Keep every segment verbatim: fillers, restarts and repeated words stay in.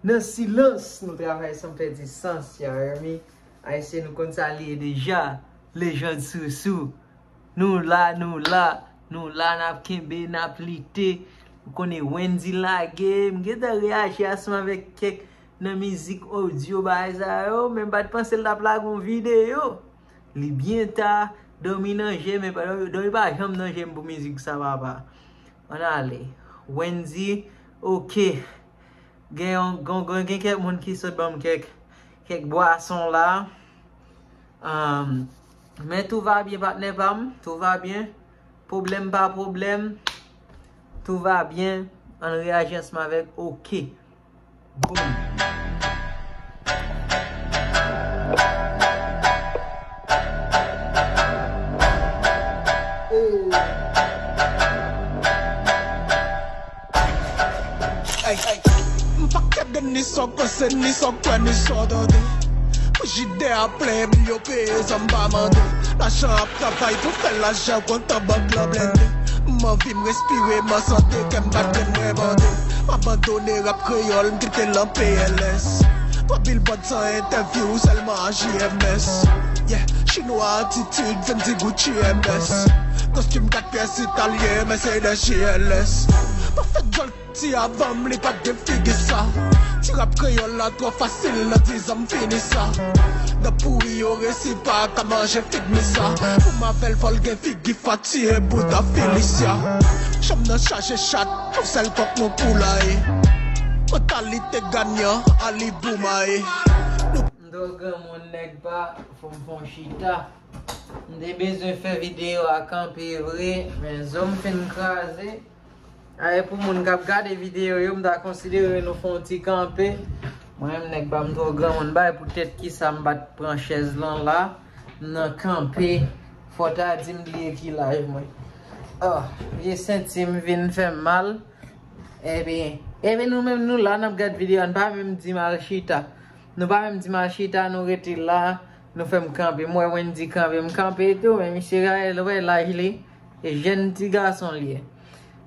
Nan silans, nou travay san pèdi sans, you hear me? Ayisyen, nou konn sa li ye deja. Lejand Sousou. Nou la, nou la, nou la, n ap kenbe, n ap lite. Ou konnen Wendy lage, m gentan reyaji ansanm avèk kèk nan mizik odyo bagay sa yo, men m pa t panse l t ap lage yon videyo. Li byen ta, dòmi nan je m, men pa, dòmi pa janm nan je m pou mizik sa, papa. Ann ale. Wendy, oke. Gen yon, gen, gen, gen kèk moun ki sot ban m kèk, kèk bwason la. Ahn, men tout va byen, patnè pa m. Tout va byen. Pwoblèm pa pwoblèm. Tout va byen. Ann reyaji ansanm avèk oke. Boom. Oh. Ey, ey. M pa k tande ni sa w panse, ni sa w kwè, ni sa w tande. Frijidè a plen, byen peye, sa m pa mande. Lajan ap travay pou fè lajan, kontan bank lan blende. M anvi m respire, m an sante, kè m bat, kè m rebande. M abandone rap kreyòl, m kite l an P L S. Twa bilbòd san entèvyou, sèlman an J M S. Yeah, chinwa atitid, Fendi, Gucci, M S. Kostim kat pyès italyen, Mercedes G L S. Pa fè djòl ti avan m, li pa t gen figi sa. Ti rap kreyòl la twò fasil, nan diz an m fini sa. Dan pouri yo resi pa ka manje fig mi sa. Pou m avè l fò l gen figi fatiye bout a Felicia. Chanm nan chaje chat, yon sèl kòk nou poulaye. Mantalite ganyan, Ali Boumaye. M twò granmoun nèg pa, fò m fè yon chita. M te bezwen fè videyo a kanpe vre, men zo m fin kraze. Ay, pou moun k ap gade videyo yo, m ta konsidere nou fè yon ti kanpe. Mwen menm nèg pa m twò granmoun, bay poutèt kisa m pa t pran chèz lan la, m nan kanpe. Fò w ta di m bliye ki laj mwen. Oh, vye senti m vin fè m mal. Ebyen, ebyen nou menm nou la n ap gad videyo a, n pa menm di m al chita. Nou pa menm di m al chita, nou rete la, nou fè m kanpe. M wè Wendy kanpe, m kanpe tou, men misye gade, wè laj li, e jèn ti gason li ye.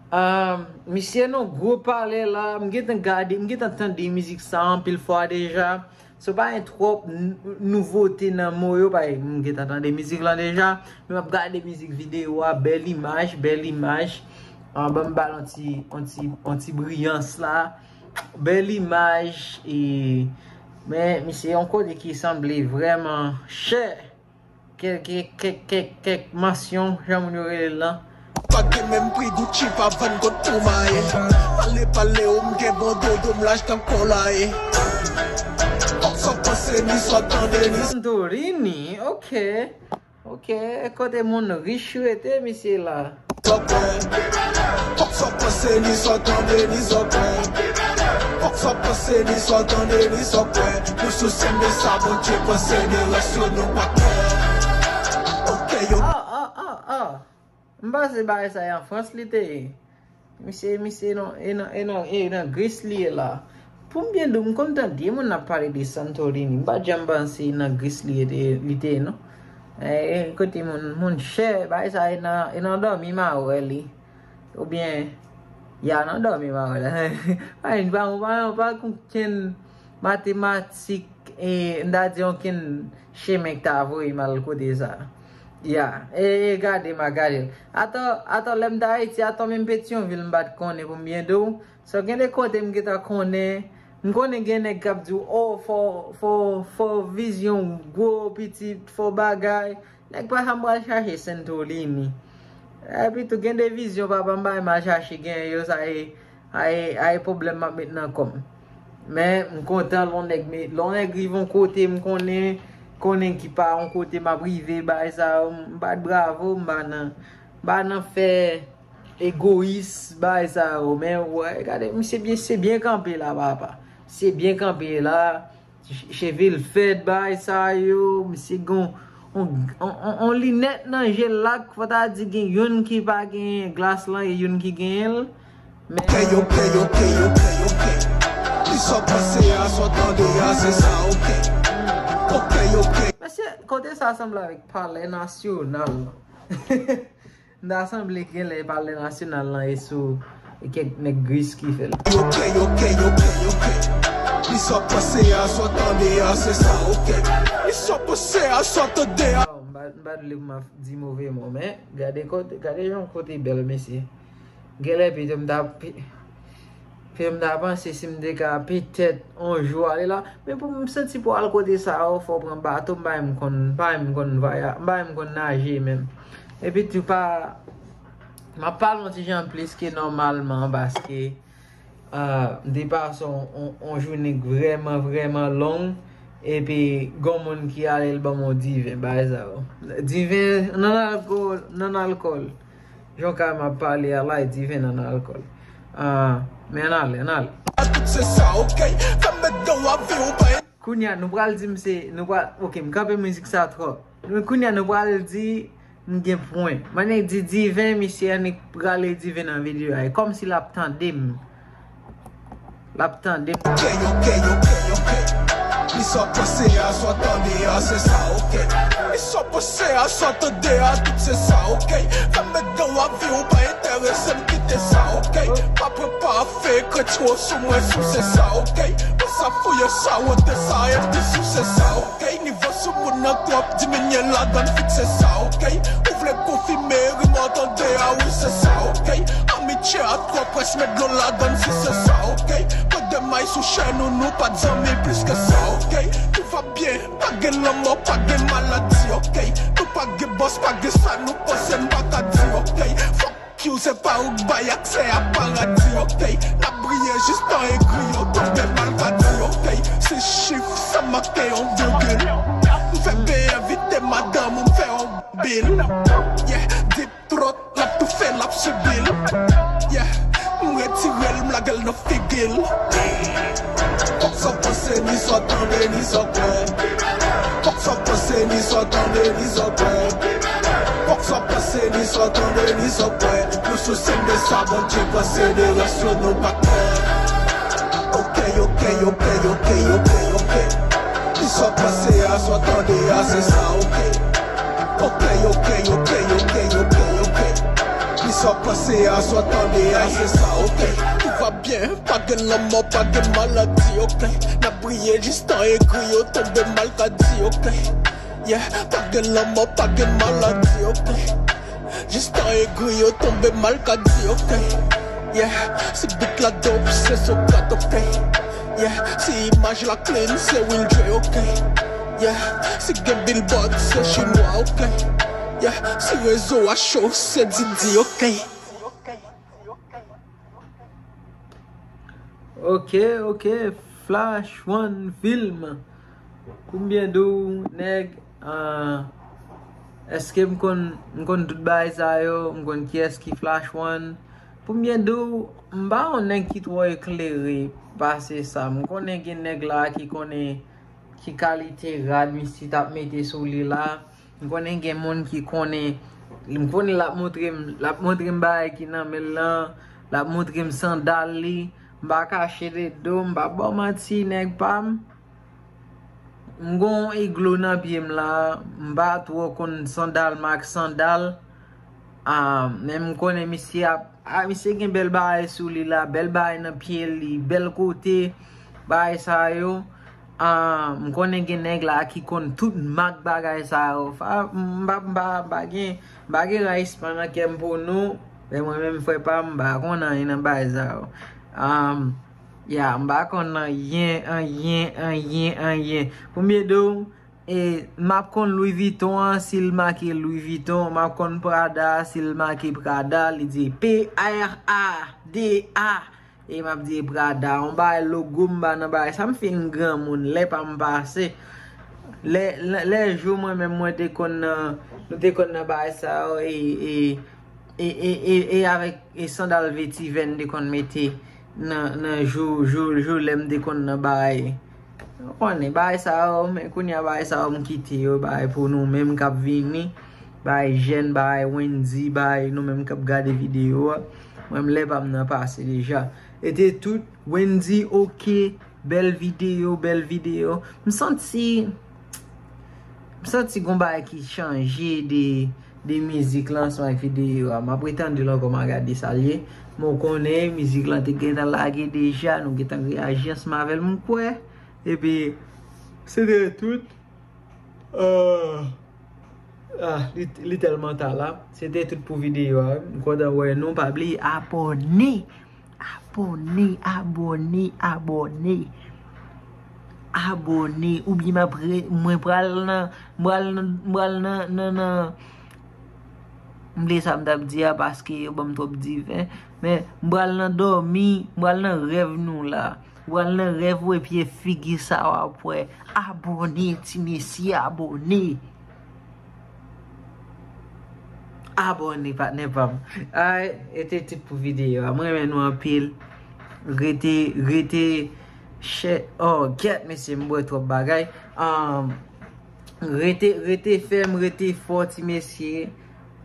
Ah, misye nan gwo palè la, m gentan gade, m gentan tande mizik sa anpil fwa deja. So pa gen twòp n-, nouvote nan mo yo, paske m gentan tande mizik lan deja, men m ap gade mizik videyo a, bèl imaj, bèl imaj. Ah, ban m ba l yon ti, yon ti, yon ti briyans la. Bèl imaj, e, men misye yon kote ki sanble vrèman chè. Kèk, kèk, kèk, kèk, kèk mansyon, jan moun yo rele l lan. Pa gen menm pri Gucci pa vann kot pou maye. Pale, pale, ou m gen bon dodo, m laj tankou laye. Fòk sa w panse, ni sa w tande, ni Santorini, oke. Oke, kote moun rich rete, misye la. Sa w kwè. Fòk sa w panse, ni sa w tande, ni sa w kwè. Fòk sa w panse, ni sa w tande, ni sa w kwè. Nou sou sèn de sa Bondye panse, de rès yo nou pa kwè. Oke, yo. Ah, ah, ah, ah. M panse bagay sa e an Frans li te ye. Misye, misye nan, e nan, e nan, e nan Gris li ye la. Pou m byen di w, m konn tande moun ap pale de Santorini. M pa t janm panse nan Gris li ye te, li te ye, non. E, e, kote moun, moun chè, bagay sa e nan, e nan dòmi m a wè li. Oubyen, ya nan dòmi m a wè la. Pa, pa, pa, pa konn kenn matematik, e, m ta di okenn chemen k ta voye m al kote sa. Ya, e, e gade m a gade l. Atò, atò lè m t Ayiti, atò menm Petyonvil m pa t konnen pou m byen di w. So gen de kote m gentan konnen, m konnen gen nèg k ap di w, o, fò, fò, fò vizyon gwo, pitit, fò bagay. Nèg pa janm pral chache Santorini. Epi tou gen de vizyon papa m bay m al chache gen yo sa e, a e, a e pwoblèm m ap met nan kò m. Men m kontan lè yon nèg, lè yon nèg rive yon kote m konnen, konnen ki pa yon kote m ap rive, bagay sa yo, m bat bravo, m pa nan, m pa nan fè egoyis, bagay sa yo. Men wè, gade, misye byen, se byen kanpe la, papa. Se byen kanpe la. Ch-, cheve l fèt, bagay sa yo, misye gen yon, yon, yon, yon, yon linèt nan je l la, fò ta di gen youn ki pa gen glas lan e youn ki genyen l. Men oke, oke, oke, oke, oke. Ki sa w panse a, sa w tande a, se sa, oke. Oke, oke. Mesye, kote sa sanble avèk palè nasyonal lan. M ta sanble genlè palè nasyonal lan e sou kèk nèg Gris ki fè l. Yo ke, yo ke, yo ke, yo ke. Ki Sa w panse a, sa w tande a, se sa, ok. E sa w panse a, sa w tande a. Oh, m pa, m pa t vle pou m ap di move mo, men gade kote, gade jan kote bèl, mesye. Genlè pito m ta, pi-, pito m ta panse si m te ka petèt on jou ale la. Men pou m santi pou al kote sa yo, fò w pran bato, m pa menm konn, m pa menm konn vwaya-, m pa menm konn naje menm. Epi tou pa, m ap pale yon ti jan plis ke nòmalman paske Ah, m te pase on, on, on jounen vrèman, vrèman long. Epi, gon moun ki ale l ban m on diven, bagay sa yo. Diven, nan alkòl, nan alkòl. Jan kay m ap pale a la, e diven nan alkòl. Ah, men ann ale, ann ale. Tout se sa, ok. Fè m met dan w avi ou pa. Kounye a, nou pral di m se, nou pral, ok, m kanpe mizik sa twòp. Men kounye a, nou pral di, m gen pwen. Mwen di diven, misye annik rale diven nan videyo a. E kòmsi l ap tande m. L ap tande m. Ok, ok, ok, ok. Ni sa w panse a, sa w tande a, se sa, ok. Ni sa w panse a, sa w tande a, tout se sa, ok. Fè m met dan w avi ou pa enterese m, kite sa, ok. Pa pran pa fè kreti w sou mwen, sou se sa, ok. Mwen sa fouye sa, wote sa, epi sou se sa, ok. Nivo sou moun nan twòp, diminye ladan, fikse sa, ok. Ou vle konfime rimò tande a, wi, se sa, ok. Amitye a twòp, rès met dlo ladan, si se sa, ok. Pran de may sou chèn ou, nou pa t zanmi plis ke sa, ok. Tout va byen, pa gen lanmò, pa gen maladi, ok. Nou pa gen bòs, pa gen sa nou panse, m pa ka di, ok. Fòk Kiw se pa ou k bay aksè a paradi, ok. N ap briye jis tan egri yo tonbe mal ka di, ok. Se chif san make yon vigil. M fè peye envite madanm ou m fè yon bil. Yeah, dip tròt, l ap toufe, l ap sibi l. Yeah, m retire l, m lage l nan figi l. Fòk sa w panse, ni sa w tande, ni sa w kwè. Fòk sa w panse, ni sa w tande, ni sa w kwè. Fòk sa w panse, ni sa w tande, ni sa w kwè. Nou sou sèn de sa Bondye panse, de rès yo nou pa kwè. Ok, ok, ok, ok, ok, ok. Ni sa w panse a, sa w tande a, se sa, ok. Ok, ok, ok, ok, ok, ok. Ni sa w panse a, sa w tande a, se sa, ok. Tout va byen. Pa gen lanmò, pa gen maladi, ok. N ap briye jis tan egri yo tonbe mal ka di, ok. Yeah, pa gen lanmò, pa gen maladi, ok. Jis tan egri yo tonbe mal ka di, ok. Yeah, si bit la dope, se Socrate, ok. Yeah, si imaj la clean, se Will J, ok. Yeah, si gen billboard, se chinwa, ok. Yeah, si rezo a cho, se Didi, ok. Ok, ok, Flash One Film. Pou m byen di w, nèg, ah, èske m konn, m konn tout bagay sa yo, m konn kiyès ki Flash One. Pou m byen di w, m pa yon nèg ki twò eklere pase sa. M konnen gen nèg la ki konnen ki kalite rad misye t ap mete sou li la. M konnen gen moun ki konnen, m konnen l ap montre m, l ap montre m bagay ki nan men l lan, l ap montre m sandal li. M pa kache de do, m pa ba w manti, nèg pa m. M gon iglo nan pye m la, m pa twò konn sandal, mak sandal. Ah, men m konnen misye ap Ah, misye gen bèl bagay sou li la, bèl bagay nan pye li, bèl kote, bagay sa yo. Ah, m konnen gen nèg la ki konn tout mak bagay sa yo. Fa, m pa, m pa, m pa gen, m pa gen rayisman nan kè m pou nou. Men mwen menm frè pa m, m pa konn anyen nan bagay sa yo. Ah, ya, m pa konn anyen, anyen, anyen, anyen. Pou m byen di w, E, m ap konn Louis Vuitton an, si l make Louis Vuitton, m ap konn Prada, si l make Prada, li di P R A D A. E m ap di Prada, yon bagay logo m ba nan bagay sa, m fin granmoun, lè pa m pase. Lè, lè, lè jou mwen menm mwen te konn nan, nou te konn nan bagay sa yo, e, e, e, e, e, e avèk e sandal vetivè n te konn mete nan, nan jou, jou, jou lè m te konn nan bagay. Ou konnen, bagay sa yo, men kounye a bagay sa yo m kite yo, bagay pou nou menm k ap vini, bagay jèn, bagay Wendy, bagay nou menm k ap gade videyo a. Mwen m lè pa m nan pase deja. E te tout, Wendy, ok, bèl videyo, bèl videyo. M santi, M santi gon bagay ki chanje de, de mizik lan ansanm ak videyo a. M ap retande l ankò, m a gade sa l ye. Men w konnen, mizik lan te gentan lage deja, nou gentan reyaji ansanm avè l, m kwè. Epi, se te tout. Euh, ah, li, li tèlman ta la. Se te tout pou videyo a. M kontan wè nou. Pa bliye abòne. Abòne, abòne, abòne. Abòne. Oubyen m ap re-, mwen pral nan, m pral nan, m pral nan, nan, nan, m vle sa m t ap di a paske yo ban m twòp diven. Men, m pral nan dòmi, m pral nan rèv nou la. M pral nan rèv ou epi e figi sa w ap wè. Abòne, ti mesye, abòne. Abòne, patnè pa m. Ay, e te tout pou videyo a. Mwen renmen nou anpil. Rete, rete, chè. Oh, gèt, mesye, m bwè twòp bagay. Um, rete, rete fèm, rete fò, ti mesye.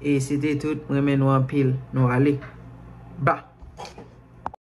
E se te tout. Mwen renmen nou anpil. Nou ale. Ba.